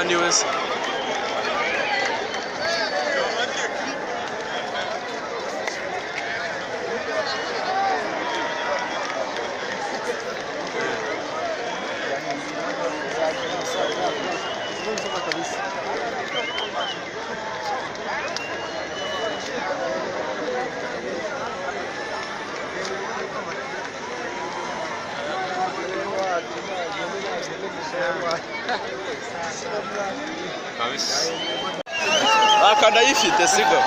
Niwe se? Kabisa aka ndayifite, siko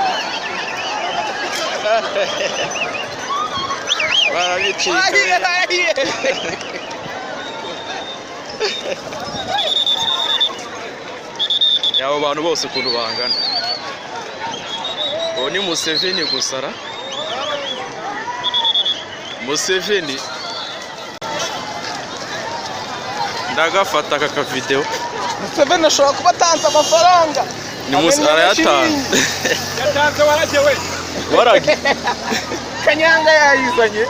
barabicika. Abo bantu bose ukuntu bangana, uwo ni Museveni gusa ra. Museveni ndagafata aka kavideo. Museveni ashobora kuba atanze amafaranga. Ni Musa arayatanga. Yatanze warage we. Warage. Kanyanga yayizanye.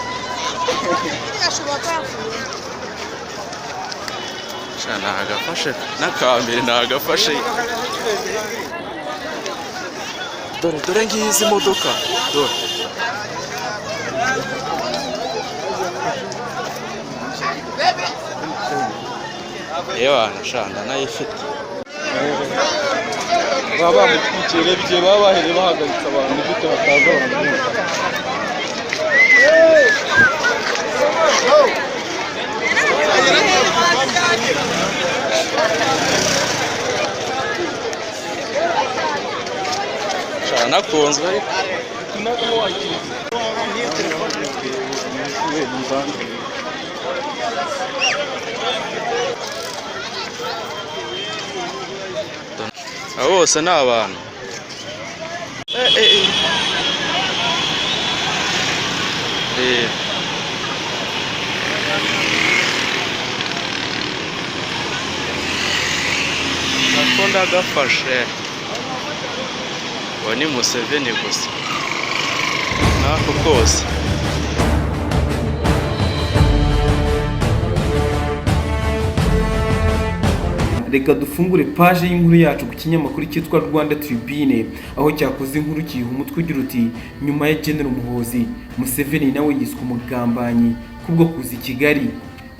Sha, nagafashe n'akambere, nagafashe. Dore, dore ngizi modoka, dore. Ewana sha, ndanayifite. Baba bamutwikiye. Reba igihe baba bahereye bahagaritse abantu, ni gute bataza baramwica? Sha, nakunzwe ariko. Abo bose ni abantu. Eh, eh, eh. Reba. Nako ndagafashe. Uwo ni Museveni gusa n'ako kose. Reka dufungure paje y'inkuru yacu ku kinyamakuru cyitwa Rwanda Tribune, aho cyakoze inkuru kiyiha umutwe ugira uti: "Nyuma ya General Muhozi, Museveni nawe yiswe umugambanyi kubwo kuza i Kigali."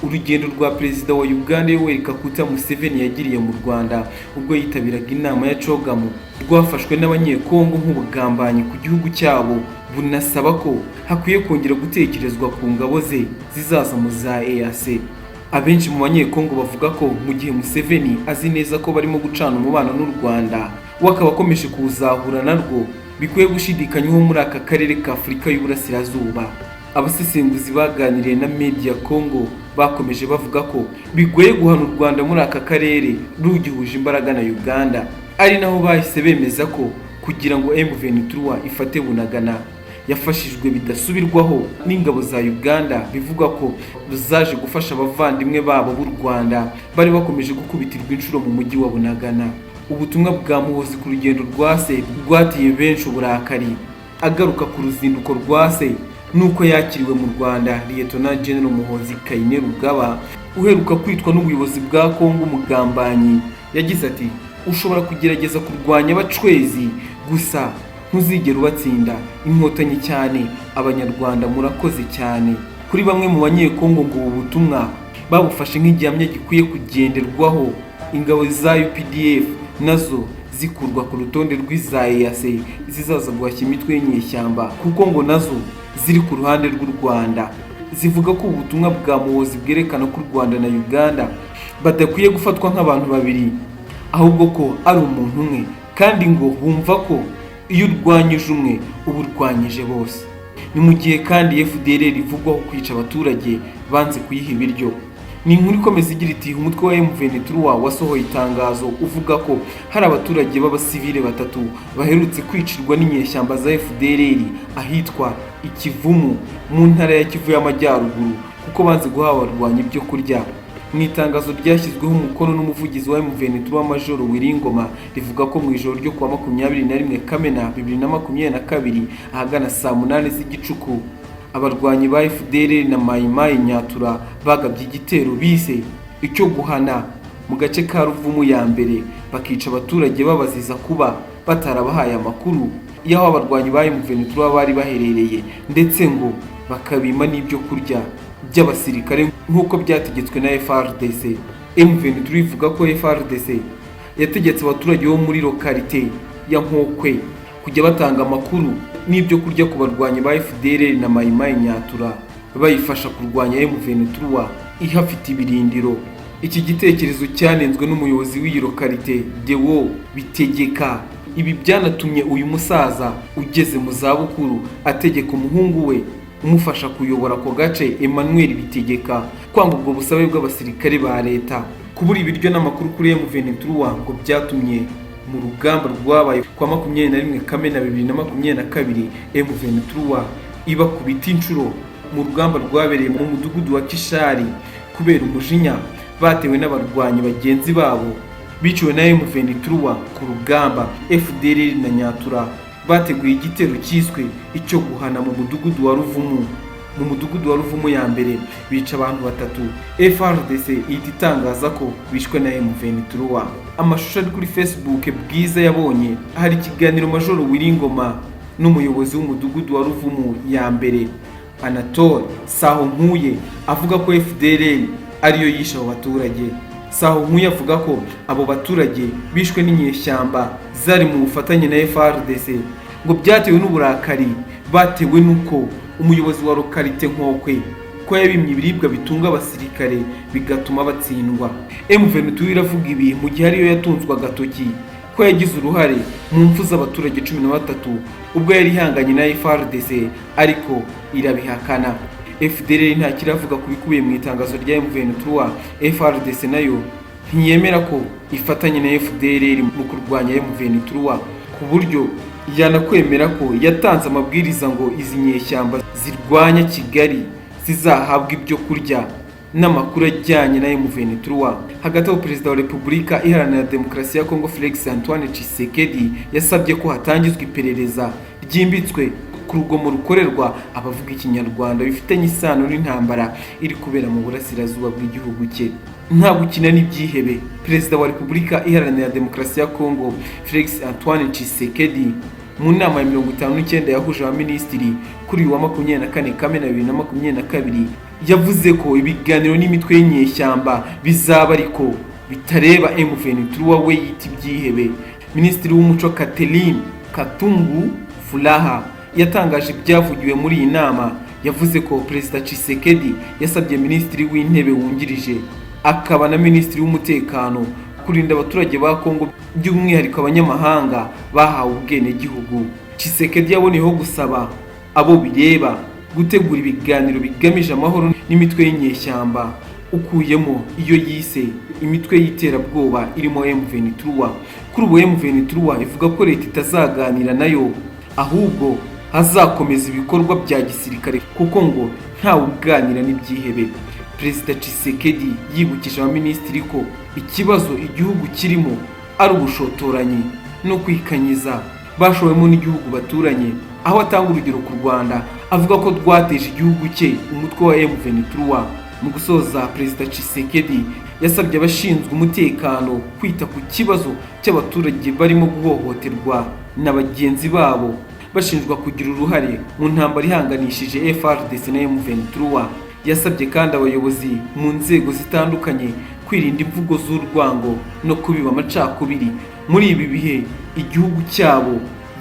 Urugendo rwa Perezida wa Uganda Yoweri Kaguta Museveni yagiriye mu Rwanda ubwo yitabiraga inama ya CHOGM rwafashwe n'Abanyekongo nk'ubugambanyi ku gihugu cyabo, bunasaba ko hakwiye kongera gutekerezwa ku ngabo ze zizaza mu za EAC. Abenshi mu Banyekongo bavuga ko mu gihe Museveni azi neza ko barimo gucana umubano n'u Rwanda, we akaba akomeje kuwuzahura narwo, bikwiye gushidikanywaho muri aka karere ka Afurika y'Uburasirazuba. Abasesenguzi baganiriye na Media Congo bakomeje bavuga ko bigoye guhana u Rwanda muri aka karere rugihuje imbaraga na Uganda, ari naho bahise bemeza ko kugira ngo M23 ifate Bunagana yafashijwe bidasubirwaho n'ingabo za Uganda, bivuga ko zaje gufasha abavandimwe babo b'u Rwanda bari bakomeje gukubitirwa inshuro mu mujyi wa Bunagana. Ubutumwa bwa Muhozi ku rugendo rwa se rwateye benshi uburakari. Agaruka ku ruzinduko rwa se nuko yakiriwe mu Rwanda, Lieutenant General Muhozi Kainerugaba, uheruka kwitwa n'ubuyobozi bwa Kongo umugambanyi, yagize ati: "Ushobora kugerageza kurwanya abacwezi, gusa ntuzigera ubatsinda. Inkotanyi cyane, Abanyarwanda murakoze cyane." Kuri bamwe mu Banyekongo ngo ubu butumwa babufashe nk'igihamya gikwiye kugenderwaho, ingabo za UPDF nazo zikurwa ku rutonde rw'iza EAC zizaza guhashya imitwe y'inyeshyamba, kuko ngo nazo ziri ku ruhande rw'u Rwanda. Zivuga ko ubutumwa bwa Muhozi bwerekana ko u Rwanda na Uganda badakwiye gufatwa nk'abantu babiri, ahubwo ko ari umuntu umwe, kandi ngo bumva ko iyo urwanyije umwe uba urwanyije bose. Ni mu gihe kandi FDLR ivugwaho kwica abaturage banze kuyiha ibiryo. Ni inkuru ikomeza igira iti: "Umutwe wa M23 wasohoye itangazo uvuga ko hari abaturage b'abasivile batatu baherutse kwicirwa n'inyeshyamba za FDLR ahitwa Ikivumu mu ntara ya Kivu y'Amajyaruguru, kuko banze guha abarwanyi ibyo kurya." Mu itangazo ryashyizweho umukono n'umuvugizi wa M23, Major Willy Ngoma, rivuga ko mu ijoro ryo kuwa 21 Kamena 2022 ahagana saa 8 z'igicuku, abarwanyi ba FDLR na Mai Mai Nyatura bagabye igitero bise icyo guhana. mu gace ka Ruvumu ya mbere, bakica abaturage babaziza kuba batarabahaye amakuru y'aho abarwanyi ba M23 bari baherereye, ndetse ngo bakabima n'ibyo kurya by'abasirikare nk'uko byategetswe na FARDC. M23 ivuga ko FARDC yategetse abaturage bo muri localité ya Nkokwe kujya batanga amakuru n'ibyo kurya ku barwanyi ba FDLR na Mai Mai Nyatura bayifasha kurwanya M23 ihafite ibirindiro. Iki gitekerezo cyanenzwe n'umuyobozi w'iyi localité, Deo Bitegeka. Ibi byanatumye uyu musaza ugeze mu zabukuru ategeka umuhungu we umufasha kuyobora ako gace, Emmanuel Bitegeka, kwanga ubwo busabe bw'abasirikare ba leta. Kubura ibiryo n'amakuru kuri M23 ngo byatumye mu rugamba rwabaye kwa 21 Kamena 2022 M23 ibakubita inshuro mu rugamba rwabereye mu mudugudu wa Kishari, kubera umujinya batewe n'abarwanyi bagenzi babo biciwe na M23 ku rugamba. FDLR na Nyatura bateguye igitero cyiswe icyo guhana mu mudugudu wa Ruvumu, mu mudugudu wa Ruvumu ya mbere, bica abantu batatu. FARDC ihita itangaza ko bishwe na M23. Amashusho ari kuri Facebook Bwiza yabonye, hari ikiganiro Majoro Wiringoma n'umuyobozi w'umudugudu wa Ruvumu ya mbere, Anatole Saho Nkuye, avuga ko FDLR ariyo yishe abo baturage. Saho Nkuye avuga ko abo baturage bishwe n'inyeshyamba zari mu bufatanye na FARDC, ngo byatewe n'uburakari batewe n'uko umuyobozi wa localité Nkokwe ko yabimye ibiribwa bitunga abasirikare, bigatuma batsindwa. M23 iravuga ibi mu gihe ariyo yatunzwe agatoki ko yagize uruhare mu mfu z'abaturage 13 ubwo yari ihanganye na FARDC, ariko irabihakana. FDLR nta kiravuga ku bikubiye mu itangazo rya M23. FARDC nayo ntiyemera ko ifatanya na FDLR mu kurwanya M23, ku buryo yanakwemera ko yatanze amabwiriza ngo izi nyeshyamba zirwanya Kigali zizahabwa ibyo kurya n'amakuru ajyanye na M23. Hagati aho, Perezida wa Repubulika Iharanira Demokarasi ya Kongo, Felix Antoine Tshisekedi, yasabye ko hatangizwa iperereza ryimbitswe ku rugomo rukorerwa abavuga Ikinyarwanda bifitanye isano n'intambara iri kubera mu burasirazuba bw'igihugu cye. Nta gukina n'ibyihebe. Perezida wa Repubulika Iharanira Demokarasi ya Kongo, Felix Antoine Tshisekedi, mu nama ya 59 yahuje abaminisitiri kuri uyu wa 24 Kamena 2022, yavuze ko ibiganiro n'imitwe y'inyeshyamba bizaba ariko bitareba M23 we yita ibyihebe. Minisitiri w'Umuco, Catherine Kathungu Furaha, yatangaje ibyavugiwe muri iyi nama. Yavuze ko Perezida Tshisekedi yasabye Minisitiri w'Intebe wungirije akaba na Minisitiri w'Umutekano kurinda abaturage ba Kongo, by'umwihariko abanyamahanga bahawe ubwenegihugu. Tshisekedi yaboneyeho gusaba abo bireba gutegura ibiganiro bigamije amahoro n'imitwe y'inyeshyamba, ukuyemo iyo yise imitwe y'iterabwoba irimo M23. Kuri ubu M23 ivuga ko leta itazaganira nayo, ahubwo hazakomeza ibikorwa bya gisirikare, kuko ngo ntawe uganira n'ibyihebe. Perezida Tshisekedi yibukije abaminisitiri ko ikibazo igihugu kirimo ari ubushotoranyi no kwikanyiza bashowemo n'igihugu baturanye, aho atanga urugero ku Rwanda, avuga ko rwateje igihugu cye umutwe wa M23. Mu gusoza, Perezida Tshisekedi yasabye abashinzwe umutekano kwita ku kibazo cy'abaturage barimo guhohoterwa na bagenzi babo bashinjwa kugira uruhare mu ntambara ihanganishije FARDC na M23. Yasabye kandi abayobozi mu nzego zitandukanye kwirinda imvugo z'urwango no kubiba amacakubiri muri ibi bihe igihugu cyabo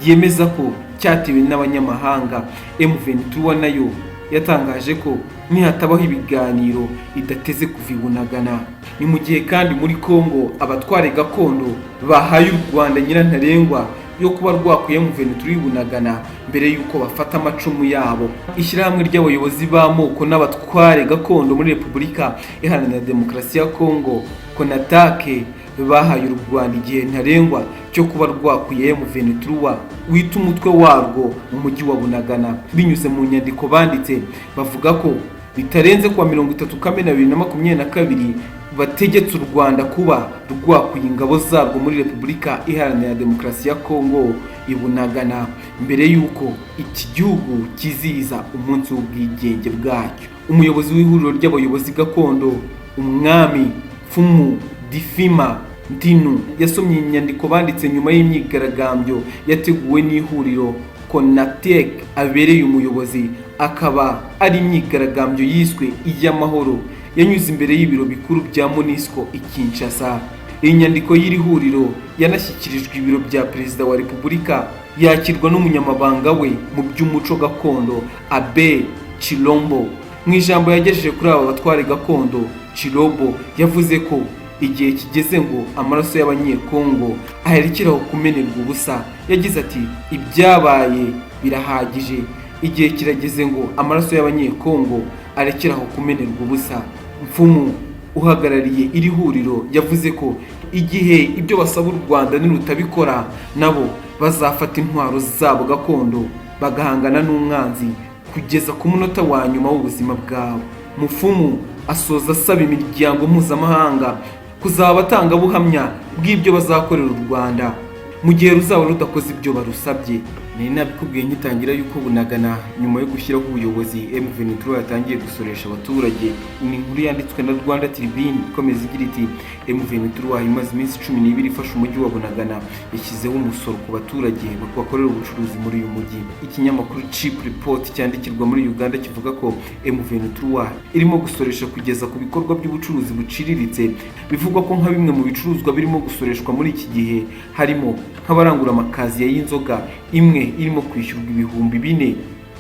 yemeza ko cyatewe n'abanyamahanga. M23 nayo yatangaje ko nihatabaho ibiganiro idateze kuva i Bunagana. Ni mu gihe kandi muri Congo abatware gakondo bahaye u Rwanda nyirantarengwa yo kuba rwakuye M23 i Bunagana mbere y'uko bafata amacumu yabo. Ishyirahamwe ry'abayobozi b'amoko n'abatware gakondo muri Repubulika Iharanira Demokarasi ya Congo, CONADEC, bahaye u Rwanda igihe ntarengwa cyo kuba rwakuye M23 wita umutwe warwo mu mujyi wa Bunagana. Binyuze mu nyandiko banditse, bavuga ko bitarenze kuwa 30 Kamena 2022 bategetse u Rwanda kuba rwakuye ingabo zarwo muri Repubulika Iharanira Demokarasi ya Kongo i Bunagana mbere y'uko iki gihugu kizihiza umunsi w'ubwigenge bwacyo. Umuyobozi w'ihuriro ry'abayobozi gakondo, Umwami Mfumu Difima Ntinu, yasomye inyandiko banditse nyuma y'imyigaragambyo yateguwe n'ihuriro Konatek abereye umuyobozi, akaba ari imyigaragambyo yiswe iy'amahoro yanyuze imbere y'ibiro bikuru bya MONUSCO i Kinshasa. Iyi nyandiko y'iri huriro yanashyikirijwe ibiro bya Perezida wa Repubulika, yakirwa n'umunyamabanga we mu by'umuco gakondo, Abe Chilombo. Mu ijambo yagejeje kuri aba batware gakondo, Chilombo yavuze ko igihe kigeze ngo amaraso y'Abanyekongo aherekeraho kumenerwa ubusa. Yagize ati: "Ibyabaye birahagije, igihe kirageze ngo amaraso y'Abanyekongo arekeraho kumenerwa ubusa." Mfumu uhagarariye iri huriro yavuze ko igihe ibyo basaba u Rwanda nirutabikora, nabo bazafata intwaro zabo gakondo bagahangana n'umwanzi kugeza ku munota wa nyuma w'ubuzima bwabo. Mufumu asoza asaba imiryango mpuzamahanga kuzaba abatangabuhamya bw'ibyo bazakorera u Rwanda mu gihe ruzaba rudakoze ibyo barusabye. Nari nabikubwiye ngitangira yuko Bunagana, nyuma yo gushyiraho ubuyobozi, M23 yatangiye gusoresha abaturage. Ni inkuru yanditswe na Rwanda Tribune, ikomeza igira iti: "M23 imaze iminsi 12 ifashe umujyi wa Bunagana, yashyizeho umusoro ku baturage bakorera ubucuruzi muri uyu mujyi." Ikinyamakuru Chip Report cyandikirwa muri Uganda kivuga ko M23 irimo gusoresha kugeza ku bikorwa by'ubucuruzi buciriritse. Bivugwa ko nka bimwe mu bicuruzwa birimo gusoreshwa muri iki gihe harimo nk'abarangura amakaziye y'inzoga, imwe irimo kwishyurwa 4000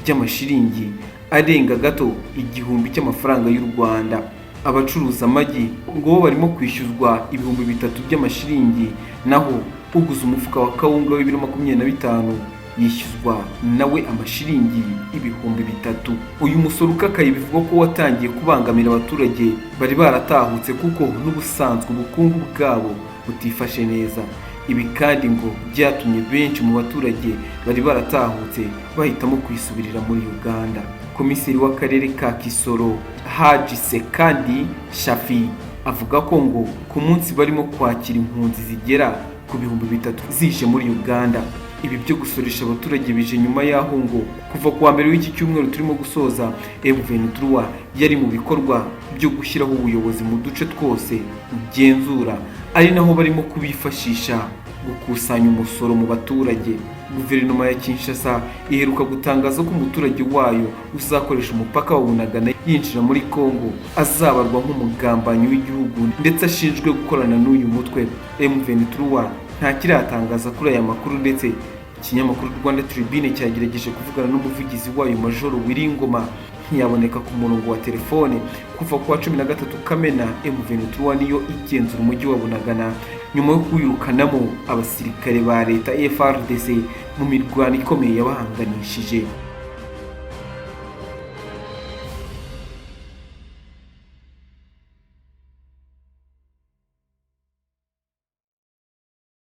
by'amashiringi, arenga gato 1000 cy'amafaranga y'u Rwanda. Abacuruza amagi ngo bo barimo kwishyuzwa 3000 by'amashiringi, naho uguze umufuka wa kawunga w'ibiro 25 yishyuzwa nawe amashiringi 3000. Uyu musoro ukakaye bivugwa ko watangiye kubangamira abaturage bari baratahutse, kuko n'ubusanzwe ubukungu bwabo butifashe neza. Ibi kandi ngo byatumye benshi mu baturage bari baratahutse bahitamo kwisubirira muri Uganda. Komiseri w'akarere ka Kisoro, Haji Sekandi Shafi, avuga ko ngo ku munsi barimo kwakira impunzi zigera ku 3000 zije muri Uganda. Ibi byo gusoresha abaturage bije nyuma y'aho ngo kuva ku wa mbere w'iki cyumweru turimo gusoza, M23 yari mu bikorwa byo gushyiraho ubuyobozi mu duce twose ugenzura, ari naho barimo kubifashisha gukusanya umusoro mu baturage. Guverinoma ya Kinshasa iheruka gutangaza ko umuturage wayo uzakoresha umupaka wa Bunagana yinjira muri Congo azabarwa nk'umugambanyi w'igihugu, ndetse ashinjwe gukorana n'uyu mutwe. M23 nta kiratangaza kuri aya makuru, ndetse ikinyamakuru Rwanda Tribune cyagerageje kuvugana n'umuvugizi wayo, Majoro Wiringoma, ntiyaboneka ku murongo wa telefone. Kuva ku wa 13 Kamena, M23 niyo igenzura umujyi wa Bunagana nyuma yo kuwirukanamo abasirikare ba leta FARDC mu mirwano ikomeye yabahanganishije.